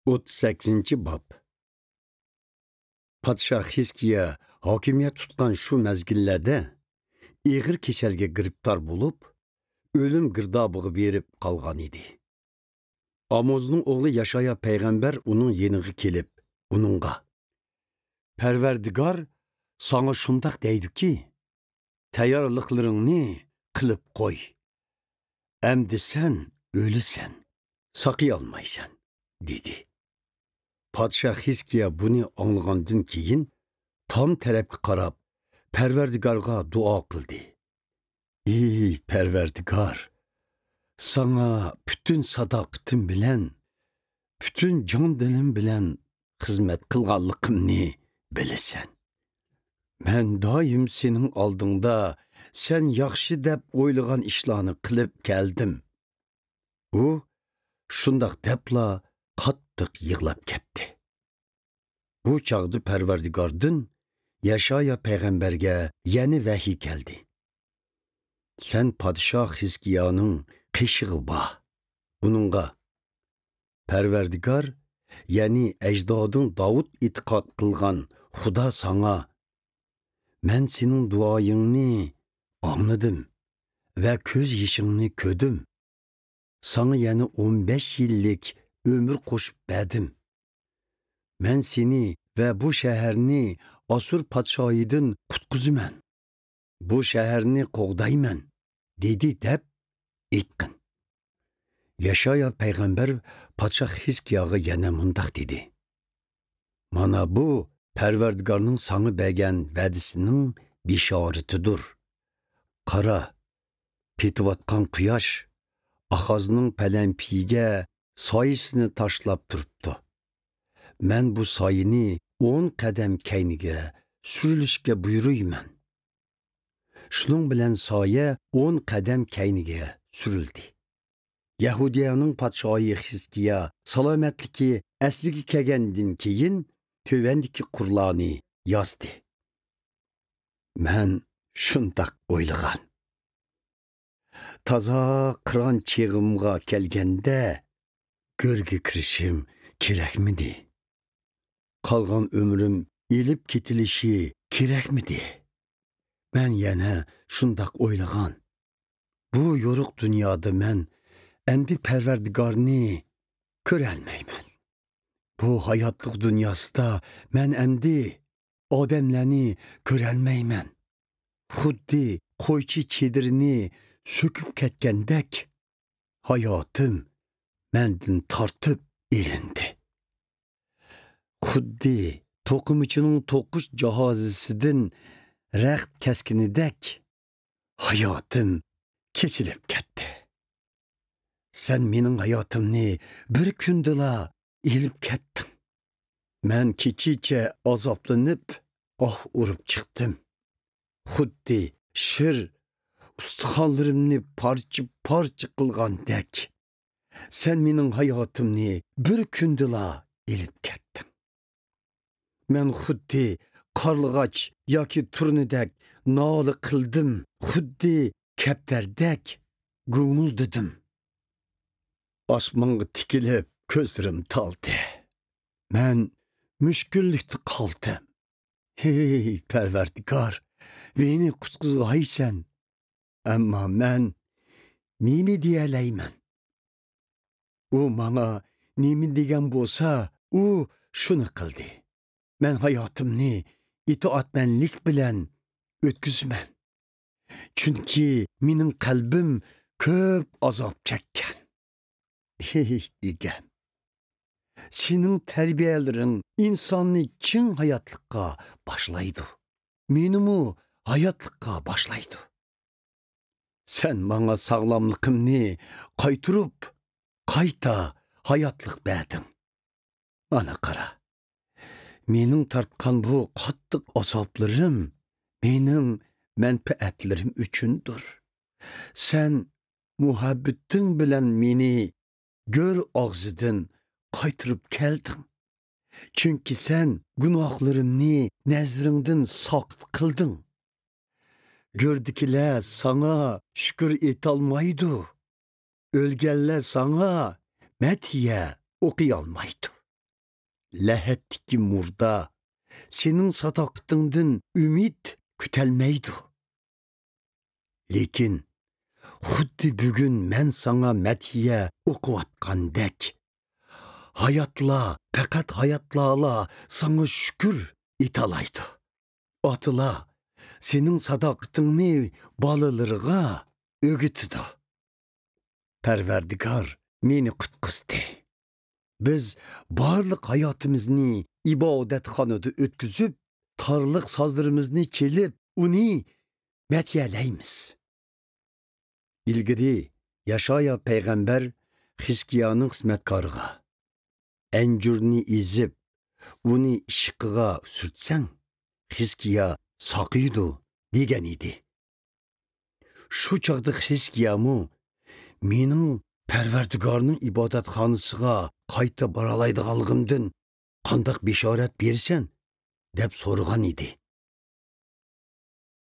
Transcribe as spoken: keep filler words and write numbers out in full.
ئوتتۇز سەككىزىنچى باب. پادىشاھ خىزكىيا ھاكىمىيەت تۇتقان شۇ مەزگىللەردە ئېغىر كېسەلگە گىرىپتار بولۇپ، ئۆلۈم گىردابىغا بېرىپ قالغان ئىدى. ئاموزنىڭ ئوغلى ياشايا پەيغەمبەر ئۇنىڭ يېنىغا كېلىپ، ئۇنىڭغا، «پەرۋەردىگار ساڭا شۇنداق دەيدۇكى، تەييارلىقلىرىڭنى قىلىپ قوي. ئەمدى سەن ئۆلىسەن، ساقىيالمايسەن» دېدى. پادىشاھ خىزكىيا بۇنى ئاڭلىغاندىن كېيىن، تام تەرەپكە قاراپ، پەرۋەردىگارغا دۇئا قىلدى. «ئى پەرۋەردىگار، ساڭا پۈتۈن ساداقىتىم بىلەن، پۈتۈن جان دىلىم بىلەن خىزمەت قىلغانلىقىمنى بىلىسەن. مەن دائىم سېنىڭ ئالدىڭدا سەن ياخشى دەپ ئويلىغان ئىشلارنى قىلىپ كەلدىم.» ئۇ شۇنداق دەپلا قاتتىق يىغلاپ كەتتى. بۇ چاغدا پەرۋەردىگاردىن يەشايا پەيغەمبەرگە يەنە ۋەھىي كەلدى. «سەن پادىشاھ خىزكىيانىڭ قېشىغا بار. ئۇنىڭغا، پەرۋەردىگار، يەنى ئەجدادىڭ داۋۇت ئېتىقاد قىلغان خۇدا ساڭا، مەن سېنىڭ دۇئايىڭنى ئاڭلىدىم ۋە كۆز يېشىڭنى كۆردۈم. ساڭا يەنە ئون بەش يىللىك ئۆمۈر قوشۇپ بەردىم. مەن سېنى ۋە بۇ شەھەرنى ئاسسۇر پادىشاھىدىن قۇتقۇزىمەن. بۇ شەھەرنى قوغدايمەن» دېدى دەپ ئېيتقىن. يەشايا پەيغەمبەر پادىشاھ خىزكىياغا يەنە مۇنداق دېدى: «مانا بۇ پەرۋەردىگارنىڭ ساڭا بەرگەن ۋەدىسىنىڭ بېشارىتىدۇر. قارا، پېتىۋاتقان قۇياش ئاخازنىڭ پەلەمپىيىگە سايىسىنى تاشلاپ تۇرۇپتۇ. مەن بۇ سايىنى ئون قەدەم كەينىگە سۈرۈلۈشكە بۇيرۇيمەن.» شۇنىڭ بىلەن سايە ئون قەدەم كەينىگە سۈرۈلدى. يەھۇدىيەنىڭ پادىشاھى خىزكىيا سالامەتلىكى ئەسلىگە كەلگەندىن كېيىن، تۆۋەندىكى قۇرلارنى يازدى. مەن شۇنداق ئويلىغان. تازا قىران چېغىمغا كەلگەندە، گۆرگە كىرىشىم كېرەكمىدى؟ قالغان ئۆمرۈم ئېلىپ كېتىلىشى كېرەكمىدى؟ مەن يەنە شۇنداق ئويلىغان. بۇ يورۇق دۇنيادا مەن ئەمدى پەرۋەردىگارنى كۆرەلمەيمەن. بۇ ھاياتلىق دۇنياسىدا مەن ئەمدى ئادەملەرنى كۆرەلمەيمەن. خۇددى قويچى چېدىرىنى سۆكۈپ كەتكەندەك، ھاياتىم مەندىن تارتىپ ئېلىندى. خۇددى توقۇمىچىنىڭ توقۇش جاھازىسىدىن رەخت كەسكىنىدەك، ھاياتىم كېسىلىپ كەتتى. سەن مېنىڭ ھاياتىمنى بىر كۈندىلا ئېلىپ كەتتىڭ. مەن كېچىچە ئازابلىنىپ، ئاھ ئۇرۇپ چىقتىم. خۇددى شىر ئۇستىخانلىرىمنى پارچە-پارچە قىلغاندەك، سەن مېنىڭ ھاياتىمنى بىر كۈندىلا ئېلىپ كەتتىڭ. مەن خۇددى قارلىغاچ ياكى تۇرنىدەك نالە قىلدىم، خۇددى كەپتەردەك گۇڭۇلدىدىم. ئاسمانغا تىكىلىپ كۆزلىرىم تالدى. مەن مۈشكۈللۈكتە قالدىم. ھېي پەرۋەردىگار، مېنى قۇتقۇزغايسەن. ئەمما مەن نېمە دېيەلەيمەن؟ ئۇ ماڭا نېمە دېگەن بولسا، ئۇ شۇنى قىلدى. مەن ھاياتىمنى ئىتائەتمەنلىك بىلەن ئۆتكۈزىمەن. چۈنكى مېنىڭ قەلبىم كۆپ ئازاب چەككەن. ھېي ئىگەم، سېنىڭ تەربىيەلىرىڭ ئىنساننى چىڭ ھاياتلىققا باشلايدۇ. مېنىمۇ ھاياتلىققا باشلايدۇ. سەن ماڭا ساغلاملىقىمنى قايتۇرۇپ، قايتا ھاياتلىق بەردىڭ. ئانا قارا، مېنىڭ تارتقان بۇ قاتتىق ئازابلىرىم مېنىڭ مەنپەئەتلىرىم ئۈچۈندۇر. سەن مۇھەببىتىڭ بىلەن مېنى گۆر ئاغزىدىن قايتۇرۇپ كەلدىڭ. چۈنكى سەن گۇناھلىرىمنى نەزىرىڭدىن ساقىت قىلدىڭ. گۆردىكىلەر ساڭا شۈكۈر ئېيتالمايدۇ. ئۆلگەنلەر ساڭا مەدھىيە ئوقۇيالمايدۇ. لەھەتتىكى مۇردا سېنىڭ ساداقىتىڭدىن ئۈمىد كۈتەلمەيدۇ. لېكىن خۇددى بۈگۈن مەن ساڭا مەدھىيە ئوقۇۋاتقاندەك، ھاياتلار، پەقەت ھاياتلارلا ساڭا شۈكۈر ئېيتالايدۇ. ئاتىلار سېنىڭ ساداقىتىڭنى بالىلىرىغا ئۆگىتىدۇ. پەرۋەردىگار مېنى قۇتقۇزدى. بىز بارلىق ھاياتىمىزنى ئىبادەتخانىدا ئۆتكۈزۈپ، تارلىق سازلىرىمىزنى چېلىپ، ئۇنى مەدھىيەلەيمىز. ئىلگىرى ياشايا پەيغەمبەر خىزكىيانىڭ خىزمەتكارىغا، ئەنجۈرنى ئېزىپ، ئۇنى ئىششىقىغا سۈرتسەڭ، خىزكىيا ساقىيىدۇ، دېگەن ئىدى. شۇ چاغدا خىزكىيامۇ، مېنىڭ پەرۋەردىگارنىڭ ئىبادەتخانىسىغا قايتا بارالايدىغانلىقىمدىن قانداق بېشارەت بېرىسەن؟ دەپ سورىغان ئىدى.